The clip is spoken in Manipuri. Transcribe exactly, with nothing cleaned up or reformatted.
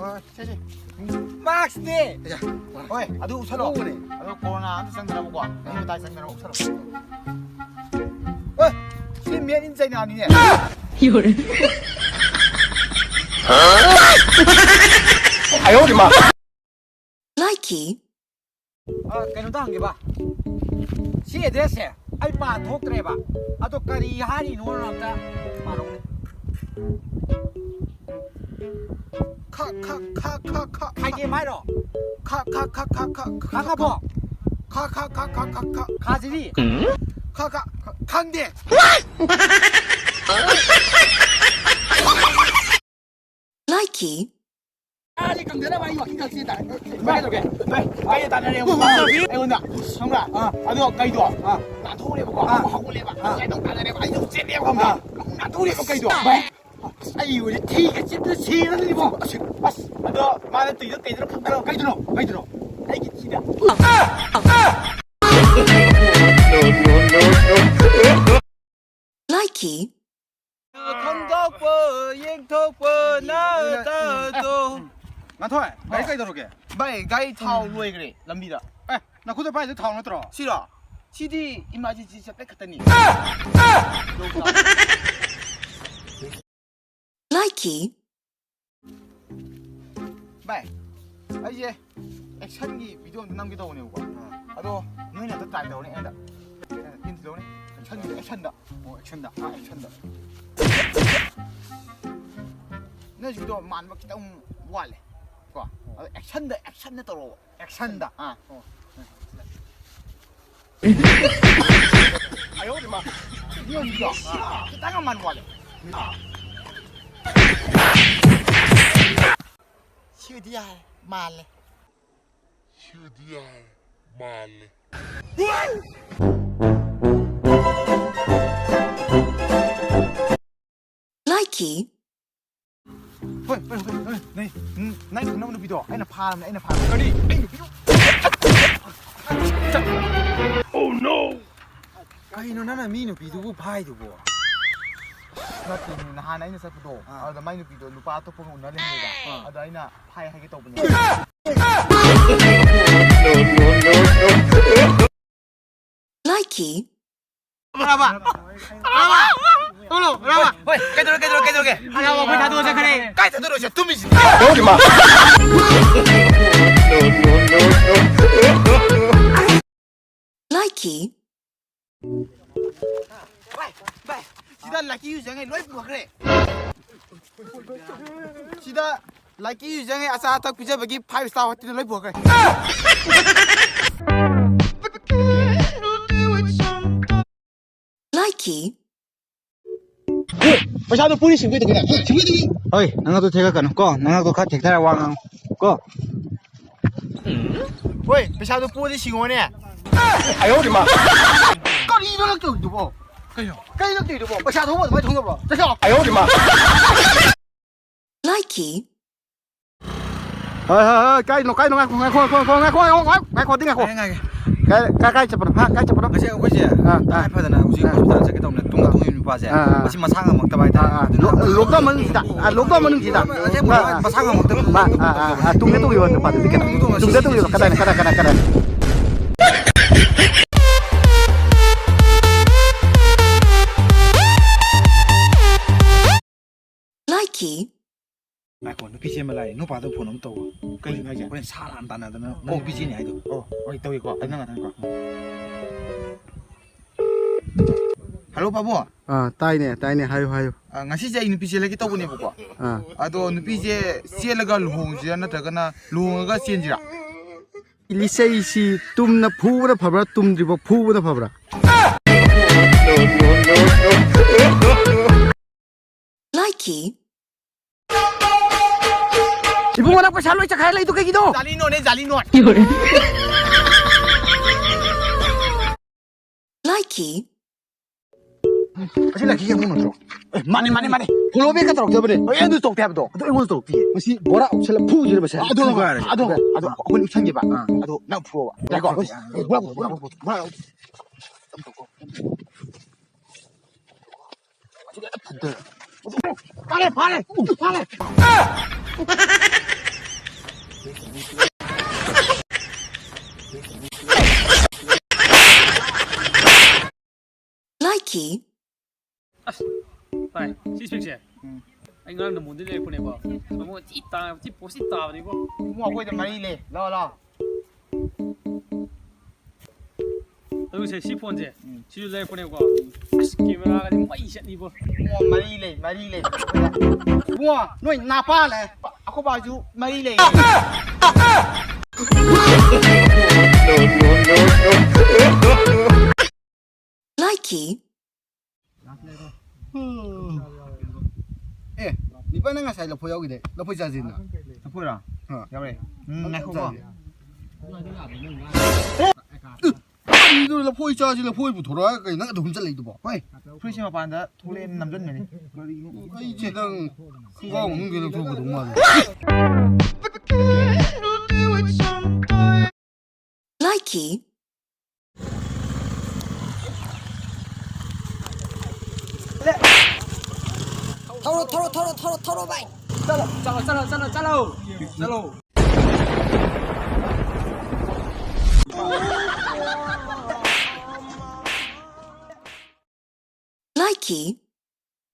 ꯍꯣꯏ, ꯁꯦ, ꯁꯦ꯫ ꯃꯥꯛꯁꯅꯦ꯫ ꯑꯌꯥ, ꯃꯥꯛꯁ꯫ ꯍꯣꯏ, ꯑꯗꯨ ꯎꯞꯁꯜꯂꯣ꯫ ꯎꯕꯅꯦ꯫ ꯑꯗꯨ ꯀꯣꯔꯣꯅꯥ ꯑꯝꯇ ꯆꯪꯗꯅꯕꯀꯣ꯫ ꯃꯍꯤꯛ ꯃꯇꯥꯏ ꯆꯪꯗꯅꯕ ꯎꯞꯁꯜꯂꯣ꯫ ꯍꯣꯏ, ꯁꯤ made in China ꯅꯤꯅꯦ꯫ ꯌꯣꯔꯦ꯫ ꯑꯌꯣ ꯃꯥ꯫ ꯂꯥꯏꯀꯤ꯫ ꯑ, ꯀꯩꯅꯣꯝꯇ ꯍꯪꯒꯦꯕ꯫ ꯁꯤ address ꯁꯦ ꯑꯩ ꯄꯥ ꯊꯣꯛꯇ꯭ꯔꯦꯕ꯫ ꯑꯗꯣ ꯀꯔꯤ ꯍꯥꯏꯔꯤꯅꯣ ꯑꯝꯇ ꯄꯥꯔꯛꯎꯅꯦ꯫ ꯈ, ꯈ, ꯈ, ꯈ, ꯈ, ꯈ꯫ ꯈꯥꯏꯗꯦꯝ ꯍꯥꯏꯔꯣ? ꯈ, ꯈ, ꯈ, ꯈ, ꯈ, ꯈ, ꯈ, ꯈ꯫ ꯈꯥꯡꯉꯕꯣ? ꯈ, ꯈ, ꯈ, ꯈ, ꯈ, ꯈ꯫ ꯈꯥꯖꯤꯔꯤ? ꯈ, ꯈ, ꯈ, ꯈꯪꯗꯦ꯫ ꯂꯥꯏꯀꯤ꯫ ꯑꯥꯗꯤ ꯀꯪꯗꯅꯕ ꯑꯩ ꯋꯥꯀꯤꯡ ꯈꯔ ꯆꯦꯟ ꯇꯥꯔꯦ꯫ ꯚꯥꯏ, ꯀꯩꯗꯧꯒꯦ? ꯚꯥꯏ, ꯚꯥꯏ, ꯇꯥꯟꯅꯔꯦ ꯑꯃꯨꯛ꯫ ꯑꯩꯉꯣꯟꯗ꯫ ꯈꯪꯕ꯭ꯔꯥ? ꯑꯥ꯫ ꯑꯗꯣ ꯀꯩꯗꯣ? ꯑꯥ꯫ ꯅꯥꯟꯊꯣꯛꯎꯔꯦꯕꯀꯣ꯫ ꯑꯥ꯫ ꯑꯃꯨꯛ ꯍꯧꯒꯠꯂꯦꯕ꯫ ꯑꯥ꯫ ꯑꯩ ꯑꯗꯨꯝ ꯇꯥꯟꯅꯔꯦꯕ꯫ ꯑꯩ ꯑꯗꯨꯝ ꯆꯦꯜꯂꯦꯕ ꯈꯪꯕ꯭ꯔꯥ? ꯑꯥ꯫ ꯑꯃꯨꯛ ꯅꯥꯟꯊꯣꯛꯎꯔꯦꯕ ꯀꯩꯗꯣ? ꯚꯥꯏ꯫ ꯑꯁ, ꯑꯩ ꯑꯣꯏꯔꯗꯤ ꯊꯤꯒ ꯆꯤꯠꯇ ꯁꯤꯔꯅꯤꯕꯣ꯫ ꯑꯁ, ꯑꯁ, ꯑꯗꯣ ꯃꯥꯅ ꯇꯨꯏꯗꯣ ꯀꯩꯗꯅꯣ ꯈꯪꯕ꯭ꯔꯣ? ꯀꯩꯗꯅꯣ? ꯀꯩꯗꯅꯣ? ꯑꯩꯒꯤ ꯊꯤꯗ꯫ ꯂꯥꯏꯀꯤ꯫ ꯈꯪꯗꯣꯛꯄ, ꯌꯦꯡꯊꯣꯛꯄ, ꯅꯥ ꯇꯥꯗꯣ꯫ ꯉꯥꯟꯊꯣꯏ, ꯒꯥꯔꯤ ꯀꯩꯗꯧꯔꯒꯦ? ꯚꯥꯏ, ꯒꯥꯔꯤ ꯊꯥꯎ ꯂꯣꯏꯈ꯭ꯔꯦ ꯂꯝꯕꯤꯗ꯫ ꯑꯦ, ꯅꯈꯨꯠꯇ ꯄꯥꯏꯗꯣ ꯊꯥꯎ ꯅꯠꯇ꯭ꯔꯣ? ꯁꯤꯔꯣ? ꯁꯤꯗꯤ emergency ꯆꯠꯄꯩ ꯈꯛꯇꯅꯤ꯫ ꯂꯥꯏꯀꯤ꯫ ꯚꯥꯏ, ꯑꯩꯁꯦ actionꯒꯤ video ꯑꯝꯇ ꯅꯝꯒꯦ ꯇꯧꯕꯅꯦꯕꯀꯣ꯫ ꯑꯥ꯫ ꯑꯗꯣ ꯅꯣꯏꯅ ꯑꯝꯇ try ꯇꯧꯔꯅꯦ ꯑꯩꯉꯣꯟꯗ꯫ ꯑꯩꯅ ꯍꯤꯟꯁ ꯂꯧꯔꯅꯤ꯫ Actionꯒꯤꯗ, actionꯗ꯫ ꯑꯣ, actionꯗ꯫ ꯑꯥ, actionꯗ꯫ ꯅꯣꯏ ꯍꯧꯖꯤꯛꯀꯤꯗꯣ ꯃꯥꯟꯕ ꯈꯤꯇꯪ ꯋꯥꯠꯂꯦ꯫ ꯀꯣ? ꯑꯗꯣ actionꯗ, actionꯗ ꯇꯧꯔꯛꯑꯣꯕ꯫ Actionꯗ꯫ ꯑꯥ꯫ ꯑꯣ꯫ ꯑꯌꯣ, ꯏꯃꯥ꯫ ꯌꯣꯟꯕꯤꯗꯣ꯫ ꯈꯤꯇꯪ ꯑꯃ ꯋꯥꯠꯂꯦ꯫ ꯁꯤꯗꯤ ꯌꯥꯔꯦ, ꯃꯥꯜꯂꯦ꯫ ꯁꯤꯗꯤ ꯌꯥꯔꯦ, ꯃꯥꯜꯂꯦ꯫ ꯂꯥꯏꯀꯤ꯫ ꯍꯣꯏ, ꯍꯣꯏ, ꯍꯣꯏ, ꯍꯣꯏ, ꯅꯩ, ꯎꯝ, ꯅꯪ ꯈꯪꯅꯕ ꯅꯨꯄꯤꯗꯣ ꯑꯩꯅ ꯐꯥꯔꯕꯅꯦ, ꯑꯩꯅ ꯐꯥꯔꯕꯅꯦ꯫ ꯀꯔꯤ? ꯑꯩ ꯅꯨꯄꯤꯗꯣ? Oh no! ꯀꯩꯅꯣ ꯅꯪꯅ ꯃꯤ ꯅꯨꯄꯤꯗꯨꯕꯨ ꯐꯥꯏꯗꯨꯕꯣ? ꯅꯠꯇꯦ, ꯅꯍꯥꯟ ꯑꯩꯅ ꯆꯠꯄꯗꯣ, ꯑꯥ꯫ ꯑꯗꯨꯗ ꯃꯥꯏ ꯅꯨꯄꯤꯗꯣ ꯅꯨꯄꯥ ꯑꯇꯣꯞꯄꯒ ꯎꯅ ꯂꯩꯍꯧꯋꯦꯕ꯫ ꯑꯥ꯫ ꯑꯗꯣ ꯑꯩꯅ ꯐꯥꯏ ꯍꯥꯏꯒꯦ ꯇꯧꯕꯅꯦ꯫ ꯂꯥꯏꯀꯤ꯫ ꯔꯥꯕ! ꯔꯥꯕ! ꯊꯣꯛꯂꯛꯑꯣ, ꯔꯥꯕ! ꯍꯣꯏ, ꯀꯩꯗꯧꯔꯦ, ꯀꯩꯗꯧꯔꯦ, ꯀꯩꯗꯧꯔꯒꯦ? ꯔꯥꯕ, ꯑꯩꯈꯣꯏ ꯊꯥꯗꯣꯛꯑ ꯆꯠꯈ꯭ꯔꯦ꯫ ꯀꯥꯏ ꯊꯥꯗꯣꯛꯑꯁꯦ? ꯇꯨꯝꯃꯤꯁꯤꯗꯤ꯫ ꯂꯥꯏꯀꯤ꯫ ꯚꯥꯏ, ꯚꯥꯏ, ꯁꯤꯗ ꯂꯥꯏꯀꯤ ꯌꯨꯖꯔꯉꯩ ꯂꯣꯏ ꯄꯨꯈ꯭ꯔꯦ꯫ ꯁꯤꯗ ꯂꯥꯏꯀꯤ ꯌꯨꯖꯔꯉꯩ ꯑꯆꯥ ꯑꯊꯛ ꯄꯤꯖꯕꯒꯤ five star hotel ꯂꯣꯏ ꯄꯨꯈ꯭ꯔꯦ꯫ ꯂꯥꯏꯀꯤ꯫ ꯄꯩꯁꯥꯗꯣ ꯄꯨꯔꯤ ꯁꯤꯡꯒꯣꯏꯗ ꯀꯩꯅꯣ? ꯁꯤꯡꯒꯣꯏꯗ ꯍꯣꯏ, ꯅꯪ ꯑꯗꯨ ꯊꯦꯛꯂꯛꯀꯅꯨ ꯀꯣ, ꯅꯪ ꯑꯗꯨ ꯈꯔ ꯊꯦꯛꯊꯔ ꯋꯥ ꯉꯥꯡꯉꯨ ꯀꯣ꯫ ꯍꯣꯏ, ꯄꯩꯁꯥꯗꯣ ꯄꯨꯔꯗꯤ ꯁꯤꯡꯉꯣꯅꯦ꯫ ꯑꯌꯧꯔꯤꯃ꯫ ꯀꯔꯤꯅꯣ ꯅꯪ ꯇꯧꯔꯤꯗꯨꯕꯣ? ꯀꯩꯅꯣ? ꯀꯩꯅꯣ ꯇꯧꯔꯤꯗꯨꯕꯣ? ꯄꯩꯁꯥ ꯊꯧꯕ ꯑꯗꯨꯃꯥꯏꯅ ꯊꯧꯅꯕ꯭ꯔꯣ? ꯆꯠꯁꯣ꯫ ꯑꯌꯧꯔꯤꯃ꯫ ꯂꯥꯏꯀꯤ꯫ ꯍꯣꯏ, ꯍꯣꯏ, ꯍꯣꯏ, ꯀꯥꯏꯅꯣ, ꯀꯥꯏꯅꯣ, ꯉꯥꯏꯈꯣ, ꯉꯥꯏꯈꯣ, ꯉꯥꯏꯈꯣ, ꯉꯥꯏꯈꯣ, ꯉꯥꯏꯈꯣ, ꯉꯥꯏꯈꯣ, ꯉꯥꯏꯈꯣ, ꯉꯥꯏꯈꯣ, ꯉꯥꯏꯈꯣ, ꯉꯥꯏꯈꯣ꯫ ꯉꯥꯏꯈꯣ, ꯉꯥꯏꯈꯣ꯫ ꯀꯥꯏ, ꯀꯥꯏ, ꯀꯥꯏ ꯆꯠꯄꯅꯣ? ꯍꯥ, ꯀꯥꯏ ꯆꯠꯄꯅꯣ? ꯉꯁꯤ ꯑꯩꯈꯣꯏꯁꯦ ꯑꯥ, ꯑꯥ꯫ ꯇꯉꯥꯏ ꯐꯗꯅ ꯍꯧꯖꯤꯛ ꯑꯥ꯫ ꯍꯣꯁꯄꯤꯇꯥꯜ ꯆꯠꯀꯦ ꯇꯧꯕꯅꯦ꯫ ꯇꯨꯝꯒ ꯑꯥ, ꯑꯥ꯫ ꯇꯨꯝꯒꯤ ꯅꯨꯄꯥꯁꯦ꯫ ꯑꯥ, ꯑꯥ꯫ ꯃꯁꯤ ꯃꯁꯥ ꯉꯝꯃꯛꯇꯕ ꯍꯥꯏꯇꯥꯔꯦ꯫ ꯑꯥ, ꯑꯥ꯫ ꯑꯗꯨꯅ ꯂꯣ-, lockdown ꯃꯅꯨꯡꯁꯤꯗ, ꯑꯥ, lockdown ꯃꯅꯨꯡꯁꯤꯗ꯫ ꯑꯁꯦꯡꯕ ꯑꯥ, ꯑꯥ꯫ ꯃꯁꯥ ꯉꯝꯃꯛꯇꯕ ꯑꯥ, ꯑꯥ, ꯑꯥ꯫ ꯇꯨꯡꯗ ꯇꯨꯡꯒꯤ ꯋꯥ ꯅꯨꯄꯥꯗꯨꯗꯤ ꯀꯩꯅꯣ? ꯇꯨꯡꯗ ꯇꯨꯡꯒꯤ ꯋꯥ꯫ ꯇꯨꯡꯗ ꯇꯨꯡꯒꯤ ꯋꯥ꯫ ꯀꯗꯥꯏꯅ, ꯀꯗꯥꯏ, ꯀꯗꯥꯏ, ꯀꯗꯥꯏ? ꯂꯥꯏꯀꯤ꯫ ꯉꯥꯏꯈꯣ, ꯅꯨꯄꯤ ꯆꯦꯟꯕ ꯂꯥꯛꯑꯦ꯫ ꯅꯨꯄꯥꯗꯣ ꯐꯣꯟ ꯑꯃ ꯇꯧꯋꯣ꯫ ꯀꯩꯅꯣ ꯍꯥꯏꯁꯦ? ꯍꯣꯔꯦꯟ ꯁꯥ ꯂꯥꯟ ꯇꯥꯟꯅꯗꯅ ꯃꯣꯏ ꯑꯣ꯫ ꯅꯨꯄꯤ ꯆꯦꯟꯅꯤ ꯍꯥꯏꯗꯣ꯫ ꯑꯣ, ꯍꯣꯏ, ꯇꯧꯏꯀꯣ꯫ ꯑꯩ ꯅꯪ ꯉꯥꯛꯇꯪ ꯉꯥꯏꯈꯣ꯫ ꯍꯜꯂꯣ, ꯄꯥꯕꯨꯡ꯫ ꯑꯥ, ꯇꯥꯏꯅꯦ, ꯇꯥꯏꯅꯦ, ꯍꯥꯏꯌꯨ, ꯍꯥꯏꯌꯨ꯫ ꯑ, ꯉꯁꯤꯁꯦ ꯑꯩ ꯅꯨꯄꯤ ꯆꯦꯜꯂꯒꯦ ꯇꯧꯕꯅꯦꯕꯀꯣ꯫ ꯑꯥ꯫ ꯑꯗꯣ ꯅꯨꯄꯤꯁꯦ ꯆꯦꯜꯂꯒ ꯂꯨꯍꯣꯡꯁꯤꯔꯥ ꯅꯠꯇ꯭ꯔꯒꯅ ꯂꯨꯍꯣꯡꯉꯒ ꯆꯦꯟꯁꯤꯔꯥ? ꯏꯂꯤꯆꯩꯁꯤ ꯇꯨꯝꯅ ꯐꯨꯕꯅ ꯐꯕ꯭ꯔꯥ, ꯇꯨꯝꯗ꯭ꯔꯤꯕ ꯐꯨꯕꯅ ꯐꯕ꯭ꯔꯥ? ꯂꯥꯏꯀꯤ꯫ ꯏꯕꯨꯡꯉꯣ, ꯅꯪ ꯄꯩꯁꯥ ꯂꯣꯏ ꯆꯠꯈꯥꯏ ꯂꯩꯗꯣ ꯀꯩꯒꯤꯅꯣ? ꯖꯥꯂꯤ ꯅꯣꯠꯅꯦ, ꯖꯥꯂꯤ ꯅꯣꯠ꯫ ꯂꯥꯏꯀꯤ꯫ ꯑꯁꯤ ꯂꯥꯏꯀꯤ ꯌꯦꯡꯉꯨ ꯅꯠꯇ꯭ꯔꯣ? ꯑꯦ, ꯃꯥꯅꯦ, ꯃꯥꯅꯦ, ꯃꯥꯅꯦ꯫ Follow back ꯀ ꯇꯧꯔꯛꯇꯕꯅꯦ꯫ ꯑꯦ, ꯑꯗꯨ ꯇꯧꯔꯛꯇꯦ ꯍꯥꯏꯕꯗꯣ꯫ ꯑꯗꯨ ꯑꯩꯉꯣꯟꯗ ꯇꯧꯔꯛꯇꯤꯌꯦ꯫ ꯃꯁꯤ ꯕꯣꯔꯥ ꯑꯣꯞꯁꯜꯂ ꯐꯨꯁꯤꯔ ꯃꯁꯦ? ꯑꯗꯨ, ꯑꯗꯨ, ꯑꯗꯨ, ꯑꯗꯨ ꯑꯩꯈꯣꯏꯅ ꯎꯠꯁꯟꯒꯦꯕ꯫ ꯑꯥ꯫ ꯑꯗꯣ ꯅꯪ ꯐꯨꯑꯣꯕ꯫ ꯌꯥꯏꯀꯣ? ꯑꯦ, ꯕꯣꯔꯥ, ꯕꯣꯔꯥ, ꯕꯣꯔꯥ, ꯕꯣꯔꯥ꯫ ꯐꯥꯔꯦ, ꯐꯥꯔꯦ, ꯐꯥꯔꯦ꯫ ꯂꯥꯏꯀꯤ꯫ ꯑꯁ, ꯚꯥꯏ, ꯁꯤ ꯏꯁꯄꯦꯛꯁꯦ? ꯎꯝ꯫ ꯑꯩ ꯉꯔꯥꯡ ꯅꯝꯕꯣꯜꯗꯩ ꯂꯩꯔꯛꯄꯅꯦꯀꯣ꯫ ꯃꯃꯜ ꯊꯤ ꯇꯥꯡꯉꯦꯕ, ꯊꯤ ꯄꯣꯁ ꯊꯤ ꯇꯥꯕꯅꯤꯀꯣ꯫ ꯏꯕꯨꯡꯉꯣ, ꯑꯩꯈꯣꯏꯗ ꯃꯔꯤ ꯂꯩ꯫ ꯂꯥꯛꯑꯣ, ꯂꯥꯛꯑꯣ꯫ ꯑꯗꯨꯒ ꯁꯦ, ꯁꯤ ꯐꯣꯟꯁꯦ, ꯎꯝ꯫ ꯁꯤꯁꯨ ꯂꯩꯔꯛꯄꯅꯦꯀꯣ꯫ ꯑꯁ, ꯀꯦꯃꯦꯔꯥꯒꯗꯤ ꯃꯩ ꯆꯠꯅꯤꯕꯣ꯫ ꯏꯕꯨꯡꯉꯣ, ꯃꯔꯤ ꯂꯩ, ꯃꯔꯤ ꯂꯩ꯫ ꯏꯕꯨꯡꯉꯣ, ꯅꯣꯏ ꯅꯥꯄꯥ ꯂꯩ꯫ ꯑꯩꯈꯣꯏ ꯕꯥꯁꯨ ꯃꯔꯤ ꯂꯩ꯫ ꯂꯥꯏꯀꯤ꯫ ꯑꯦ, ꯅꯤꯄꯥ, ꯅꯪ ꯉꯁꯥꯏ ꯂꯐꯣꯏ ꯌꯥꯎꯈꯤꯗꯦ? ꯂꯐꯣꯏ ꯆꯥꯁꯤꯅ꯫ ꯂꯐꯣꯏꯔꯣ? ꯑꯥ꯫ ꯌꯥꯎꯔꯦ꯫ ꯎꯝ, ꯉꯥꯏꯈꯣꯀꯣ꯫ ꯆꯥꯁꯤ꯫ ꯑꯦ, ꯀꯔꯤꯅꯣ ꯂꯐꯣꯏ ꯆꯥꯁꯤ, ꯂꯐꯣꯏ ꯄꯨꯊꯣꯔꯛꯑꯒ ꯀꯩ ꯅꯪ ꯑꯗꯨꯝ ꯆꯠꯂꯛꯏꯗꯨꯕꯣ? ꯍꯣꯏ, ꯐꯨꯔꯤꯠꯁꯦ ꯃꯄꯥꯟꯗ ꯊꯣꯛꯂꯛꯑꯦꯅ ꯅꯝꯁꯤꯟꯕꯅꯤ꯫ ꯀꯔꯤꯅꯣ? ꯑꯩꯁꯦ ꯅꯪ ꯈꯣꯡꯒ꯭ꯔꯥꯎ ꯃꯅꯨꯡꯗ ꯂꯧꯊꯣꯛꯀꯗꯧ ꯃꯥꯜꯂꯦ꯫ ꯂꯥꯏꯀꯤ꯫ ꯊꯧꯔꯣ, ꯊꯧꯔꯣ, ꯊꯧꯔꯣ, ꯊꯧꯔꯣ, ꯊꯧꯔꯣ, ꯚꯥꯏ꯫ ꯆꯠꯂꯣ, ꯆꯠꯂꯣ, ꯆꯠꯂꯣ, ꯆꯠꯂꯣ, ꯆꯠꯂꯣ꯫ ꯆꯠꯂꯣ꯫ ꯂꯥꯏꯀꯤ꯫